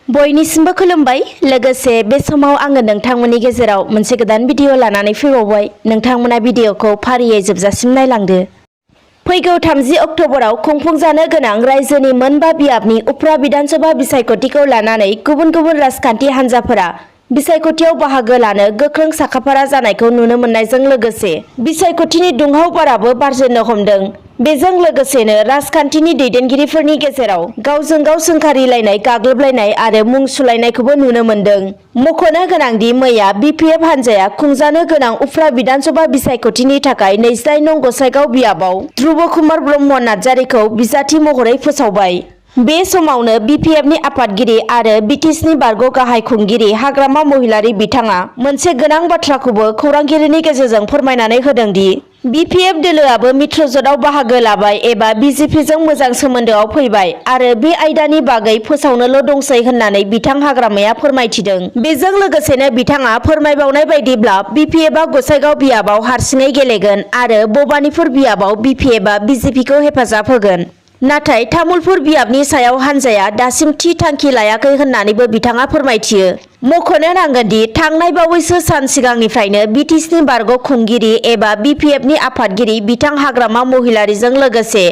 बयनिसिमबो खुलुमबाय। लोगोसे बे समाव आङो नोंथांमोननि गेजेराव मोनसे गोदान भिडिअ लानानै फैबावबाय। नोंथांमोना भिडिअखौ फारियै जोबजासिम नायलांदो। फैगौ 30 अक्ट'बराव खुंफुंजानो गोनां रायजोनि मोनबा बियाबनि उफ्रा बिधानसभा बिसायख'थिखौ लानानै गुबुन गुबुन राजखान्थि हान्जाफोरा बिसायख'थियाव बाहागो लानो गोख्रों साखाफारा जानायखौ नुनो मोननायजों लोगोसे बिसायख'थिनि दुंहाव बाराबो बारजेननो हमदों। बेजों लोगोसेनो राजखान्थिनि दैदेनगिरिफोरनि गेजेराव गावजों गाव सोंखारिलायनाय, गाग्लोबलायनाय आरो मुं सुलायनायखौबो नुनो मोनदों। मख'नो गोनांदि मैया बिपिएफ हान्जाया खुंजानो गोनां उफ्रा बिधानसभा बिसायख'थिनि थाखाय 29 नं गसाइगाव बियाबाव ध्रुब कुमार ब्रह्म नार्जारिखौ बिजाथि महरै फोसावबाय। बे समावनो बिपिएफनि आफादगिरि आरो बिटिसिनि बारग' गाहाय खुंगिरि हाग्रामा महिलारि बिथाङा मोनसे गोनां बाथ्राखौबो खौरांगिरिनि गेजेरजों फोरमायनानै होदों दि बिपिएफ दोलोआबो मित्रजोटआव बाहागो लाबाय एबा बिजेपिजों मोजां सोमोन्दोआव फैबाय आरो बे आयदानि बागै फोसावनोल' दंसै होननानै बिथां हाग्रामाया फोरमायथिदों। बेजों लोगोसेनो बिथाङा फोरमायबावनाय बायदिब्ला बिपिएफआ गसाइगाव बियाबाव हारसिङै गेलेगोन आरो भबानिपुर बियाबाव बिपिएफआ बिजेपिखौ हेफाजाब होगोन। नाथाय तामुलपुर बियाबनि सायाव हान्जाया दासिम थि थांखि लायाखै होननानैबो बिथाङा फोरमायथियो। मख'नो नांगोनदि थांनाय बावैसो सान सिगांनिफ्रायनो बिटिसिनि बारग' खुंगिरि एबा बिपिएफनि आफादगिरि बिथां हाग्रामा महिलारिजों लोगोसे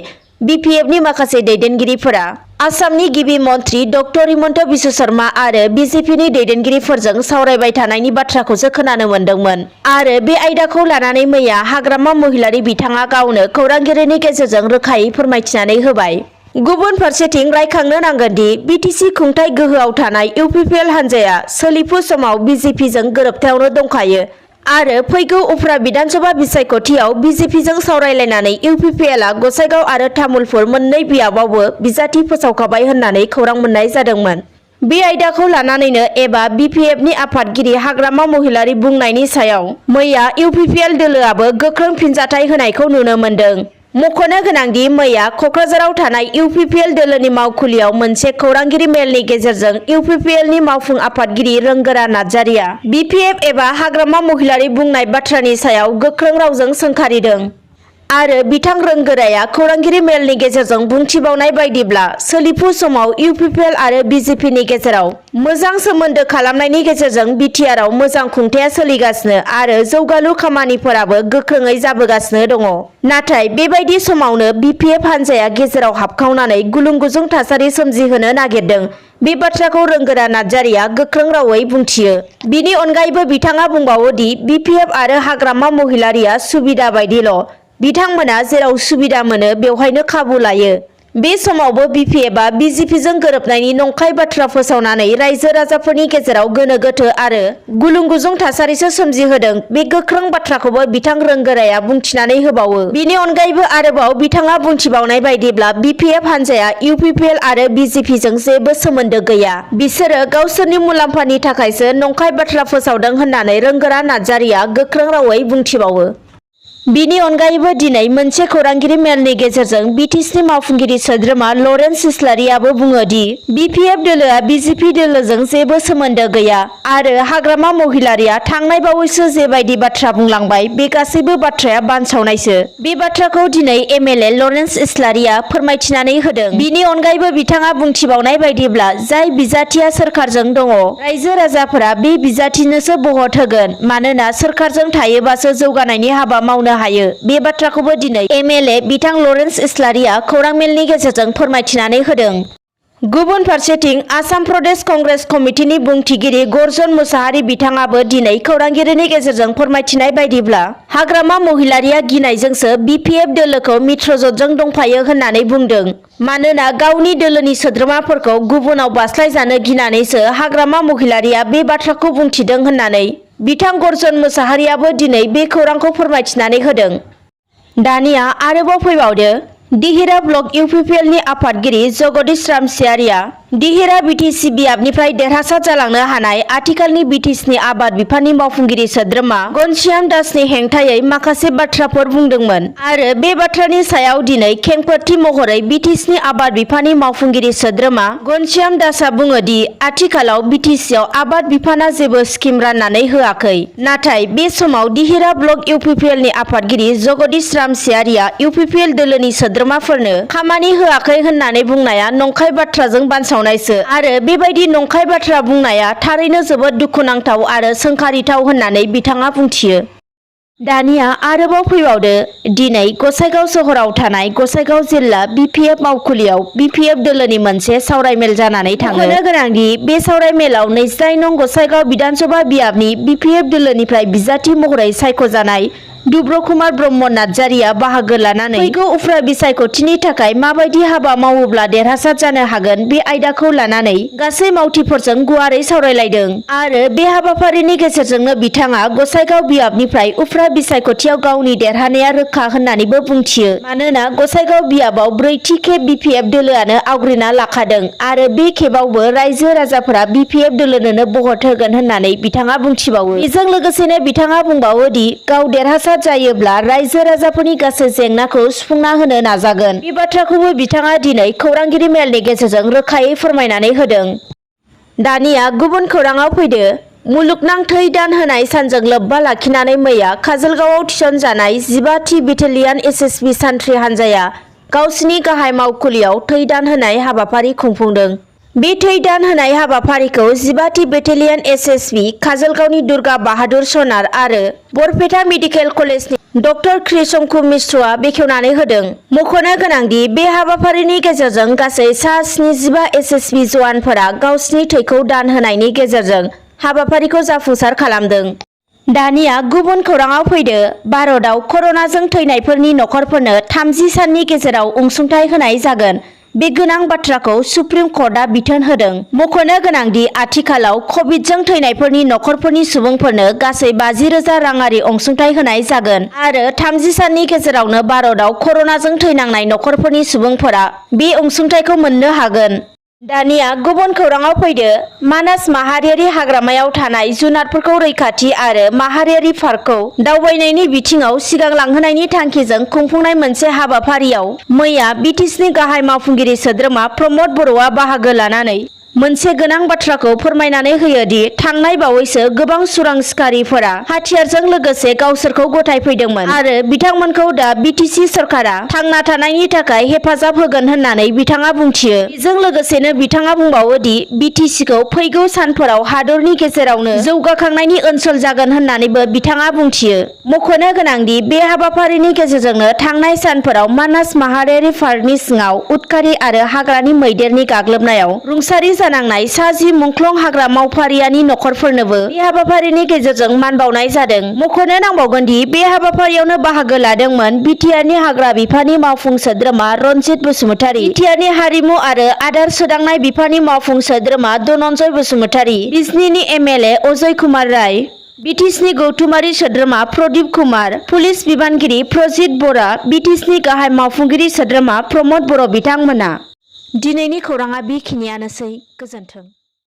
बिपिएफनि माखासे दैदेनगिरिफोरा आसामनि गिबि मन्त्रि डक्टर हिमन्त बिश्व शर्मा आरो बिजेपिनि दैदेनगिरिफोरजों सावरायबाय थानायनि बाथ्राखौसो खोनानो मोन्दोंमोन आरो बे आयदाखौ लानानै मैया हाग्रामा महिलारि बिथाङा गावनो खौरांगिरिनि गेजेरजों रोखायै फोरमायथिनानै होबाय। गुबुन फारसेथिं रायखांनो नांगोनदि बिटिसि खुंथाय गोहोआव थानाय इउपिपिएल हान्जाया सोलिफु समाव बिजेपिजों गोरोबथायावनो दंखायो आरो फैगौ उफ्रा बिधानसभा बिसायख'थियाव बिजेपिजों सावरायलायनानै इउपिपिएलआ गसाइगाव आरो तामुलपुर मोननै बियाबावबो बिजाथि फोसावखाबाय होननानै खौरां मोननाय जादोंमोन। बे आयदाखौ लानानैनो एबा बिपिएफनि आफादगिरि हाग्रामा महिलारि बुंनायनि सायाव मैया इउपिपिएल दोलोआबो गोख्रों फिनजाथाय होनायखौ नुनो मोन्दों। मख'नो गोनांदि मैया क'क्राझाराव थानाय इउपिपिएल दोलोनि मावखुलियाव मोनसे खौरांगिरि मेलनि गेजेरजों इउपिपिएलनि मावफुं आफादगिरि गरजनआ नार्जारिया बिपिएफ एबा हाग्रामा महिलारि बुंनाय बाथ्रानि सायाव गोख्रों रावजों सोंखारिदों आरो बिथां गरजनआ खौरांगिरि मेलनि गेजेरजों बुंथिबावनाय बायदिब्ला सोलिफु समाव इउपिपिएल आरो बिजेपिनि गेजेराव मोजां सोमोन्दो खालामनायनि गेजेरजों बिटिआरआव मोजां खुंथाया सोलिगासिनो आरो जौगालु खामानिफोराबो गोख्रोङै जाबोगासिनो दङ। नाथाय बेबायदि समावनो बिपिएफ हान्जाया गेजेराव हाबखावनानै गुलुं-गुजुं थासारि सोमजिहोनो नागिरदों। बे बाथ्राखौ गरजनआ नार्जारिया गोख्रों रावै बुंथियो। बिनि अनगायैबो बिथाङा बुंबावो दि बिपिएफ आरो हाग्रामा महिलारिया सुबिदा बायदिल'। बिथांमोना जेराव सुबिदा मोनो बेवहायनो खाबु लायो। बे समावबो बिपिएफआ बिजेपिजों गोरोबनायनि नंखाय बाथ्रा फोसावनानै रायजो राजाफोरनि गेजेराव गोनो गोथो आरो गुलुं-गुजुं थासारिसो सोमजिहोदों। बे गोख्रों बाथ्राखौबो बिथां गरजनआ बुंथिनानै होबावो। बिनि अनगायैबो आरोबाव बिथाङा बुंथिबावनाय बायदिब्ला बिपिएफ हान्जाया इउपिपिएल आरो बिजेपिजों जेबो सोमोन्दो गैया। बिसोरो गावसोरनि मुलाम्फानि थाखायसो नंखाय बाथ्रा फोसावदों होननानै गरजन नार्जारिया गोख्रों रावै बुंथिबावो। बिनि अनगायैबो दिनै मोनसे खौरांगिरि मेलनि गेजेरजों बिटिसिनि मावफुंगिरि सोद्रोमा लरेन्स इस्लारियाबो बुङो दि बिपिएफ दोलोआ बिजेपि दोलोजों जेबो सोमोन्दो गैया आरो हाग्रामा महिलारिया थांनाय बावैसो जेबायदि बाथ्रा बुंलांबाय बे गासैबो बाथ्राया बानसावनायसो। बे बाथ्राखौ दिनै एमएलए लरेन्स इस्लारिया फोरमायथिनानै होदों। बिनि अनगायैबो बिथाङा बुंथिबावनाय बायदिब्ला जाय बिजाथिया सोरखारजों दङ रायजो राजाफोरा बे बिजाथिनोसो भट होगोन मानोना सोरखारजों थायोबासो जौगानायनि हाबा मावनो हायो। बे बाथ्राखौबो दिनै एमएलए बिथां लरेन्स इस्लारिया खौरां मेलनि गेजेरजों फोरमायथिनानै होदों। गुबुन फारसेथिं आसाम प्रदेश कंग्रेस कमिटिनि बुंथिगिरि गरजन मुसाहारि बिथाङाबो दिनै खौरांगिरिनि गेजेरजों फोरमायथिनाय बायदिब्ला हाग्रामा महिलारिया गिनायजोंसो बिपिएफ दोलोखौ मित्रजोटजों दंफायो होननानै बुंदों। मानोना गावनि दोलोनि सोद्रोमाफोरखौ गुबुनाव बास्लायजानो गिनानैसो हाग्रामा महिलारिया बे बाथ्राखौ बुंथिदों होननानै बिथां गरजन मुसाहारियाबो दिनै बे खौरांखौ फोरमायथिनानै होदों। दानिया आरोबाव फैबावदो दिहिरा ब्लक इउपिपिएलनि आफादगिरि जगदीश रामसियारिया दिहिरा बिटिसि बियाबनिफ्राय देरहासार जालांनो हानाय आथिखालनि बिटिसिनि आबाद बिफाननि मावफुंगिरि सोद्रोमा घनश्याम दासनि हेंथायै माखासे बाथ्राफोर बुंदोंमोन आरो बे बाथ्रानि सायाव दिनै खेंफोरथि महरै बिटिसिनि आबाद बिफाननि मावफुंगिरि सोद्रोमा घनश्याम दासआ बुङो दि आथिखालाव बिटिसिआव आबाद बिफाना जेबो स्किम राननानै होआखै। नाथाय बे समाव दिहिरा ब्लक इउपिपिएलनि आफादगिरि जगदीश रामसियारिया इउपिपिएल दोलोनि सोद्रोमाफोरनो खामानि होआखै होननानै बुंनाया नंखाय बाथ्राजों बानसावनाय फोथायथावनायसो आरो बेबायदि नंखाय बाथ्रा बुंनाया थारैनो जोबोद दुखुनांथाव आरो सोंखारिथाव होननानै बिथाङा बुंथियो। दानिया आरोबाव फैबावदो दिनै गसाइगाव सोहोराव थानाय गसाइगाव जिल्ला बिपिएफ मावखुलियाव बिपिएफ दोलोनि मोनसे सावरायमेल जानानै थाङो। मख'नो गोनांदि बे सावरायमेलाव 29 नं गसाइगाव बिधानसभा बियाबनि बिपिएफ दोलोनिफ्राय बिजाथि महरै सायख'जानाय दुब्र कुमार ब्रह्म नार्जारिया बाहागो लानानै फैगौ उफ्रा बिसायख'थिनि थाखाय माबायदि हाबा मावोब्ला देरहासार जानो हागोन बे आयदाखौ लानानै गासै मावथिफोरजों गुवारै सावरायलायदों आरो बे हाबाफारिनि गेजेरजोंनो बिथाङा गसाइगाव बियाबनिफ्राय उफ्रा बिसायख'थियाव गावनि देरहानाया रोखा होननानैबो बुंथियो। मानोना गसाइगाव बियाबाव ब्रैथि खेब बिपिएफ दोलोआनो आवग्रिना लाखादों आरो बे खेबावबो रायजो राजाफोरा बिपिएफ दोलोनोनो भट होगोन होननानै बिथाङा बुंथिबावो। बेजों लोगोसेनो बिथाङा बुंबावो दि गाव देरहासार जायोब्ला रायजो राजाफोरनि गासै जेंनाखौ सुफुंना होनो नाजागोन। बे बाथ्राखौबो बिथाङा दिनै खौरांगिरि मेलनि गेजेरजों रोखायै फोरमायनानै होदों। दानिया गुबुन खौराङाव फैदो मुलुगनां थै दान होनाय सानजों लोब्बा लाखिनानै मैया काजलगावआव थिसनजानाय 15थि बेटेलियान एसएसबि सान्थ्रि हान्जाया गावसिनि गाहाय मावखुलियाव थै दान होनाय हाबाफारि खुंफुंदों। बे थै दान होनाय हाबाफारिखौ 15थि बेटेलियान एसएसबि काजलगावनि दुर्गा बाहादुर सनार आरो बरपेटा मेडिकेल कलेजनि डक्टर कृष्णकुमार मिश्रआ बेखेवनानै होदों। मख'नो गोनांदि बे हाबाफारिनि गेजेरजों गासै सा 75 एसएसबि जवानफोरा गावसिनि थैखौ दान होनायनि गेजेरजों हाबाफारिखौ जाफुंसार खालामदों। दानिया गुबुन खौराङाव फैदो भारतआव कर'नाजों थैनायफोरनि नखरफोरनो 30 साननि गेजेराव अनसुंथाइ होनाय जागोन। बे गोनां बाथ्राखौ सुप्रिम कर्टआ बिथोन होदों। मख'नो गोनांदि आथिखालाव कभिडजों थैनायफोरनि नखरफोरनि सुबुंफोरनो गासै 50,000 राङारि अनसुंथाइ होनाय जागोन आरो 30 साननि गेजेरावनो भारतआव कर'नाजों थैनांनाय नखरफोरनि सुबुंफोरा बे अनसुंथाइखौ मोननो हागोन। दानिया गुबुन खौराङाव फैदो मानास माहारियारि हाग्रामायाव थानाय जुनारफोरखौ रैखाथि आरो माहारियारि पार्कखौ दावबायनायनि बिथिङाव सिगांलांहोनायनि थांखिजों खुंफुंनाय मोनसे हाबाफारियाव मैया बिटिसिनि गाहाय मावफुंगिरि सोद्रोमा प्रमद बर'आ बाहागो लानानै मोनसे गोनां बाथ्राखौ फोरमायनानै होयो दि थांनाय बावैसो गोबां सुरां सिखारिफोरा हाथियारजों लोगोसे गावसोरखौ गथायफैदोंमोन आरो बिथांमोनखौ दा बिटिसि सरकारा थांना थानायनि थाखाय हेफाजाब होगोन होननानै बिथाङा बुंथियो। बेजों लोगोसेनो बिथाङा बुंबावो दि बिटिसिखौ फैगौ सानफोराव हादरनि गेजेरावनो जौगाखांनायनि ओनसोल जागोन होननानैबो बिथाङा बुंथियो। मख'नो गोनांदि बे हाबाफारिनि गेजेरजोंनो थांनाय सानफोराव मानास माहारियारि पार्कनि सिङाव उदखारि आरो हाग्रानि मैदेरनि गाग्लोबनायाव रुंसारि जानांनाय सा 10 मुंख्लं हाग्रा मावफारियानि नखरफोरनोबो बे हाबाफारिनि गेजेरजों मान बावनाय जादों। मख'नो नांबावगोन दि बे हाबाफारियावनो बाहागो लादोंमोन बिटिआरनि हाग्रा बिफाननि मावफुं सोद्रोमा रनजित बसुमतारी, बिटिआरनि हारिमु आरो आदार सोदांनाय बिफाननि मावफुं सोद्रोमा धनन्जय बसुमतारी, बिजनीनि एमएलए अजय कुमार राय, बिटिसिनि गौथुमारि सोद्रोमा प्रदीप कुमार, पुलिस बिबानगिरि प्रजित बरा, बिटिसिनि गाहाय मावफुंगिरि सोद्रोमा प्रमद बर' बिथांमोना। दिनैनि खौराङा बेखिनियानोसै। गोजोन्थों।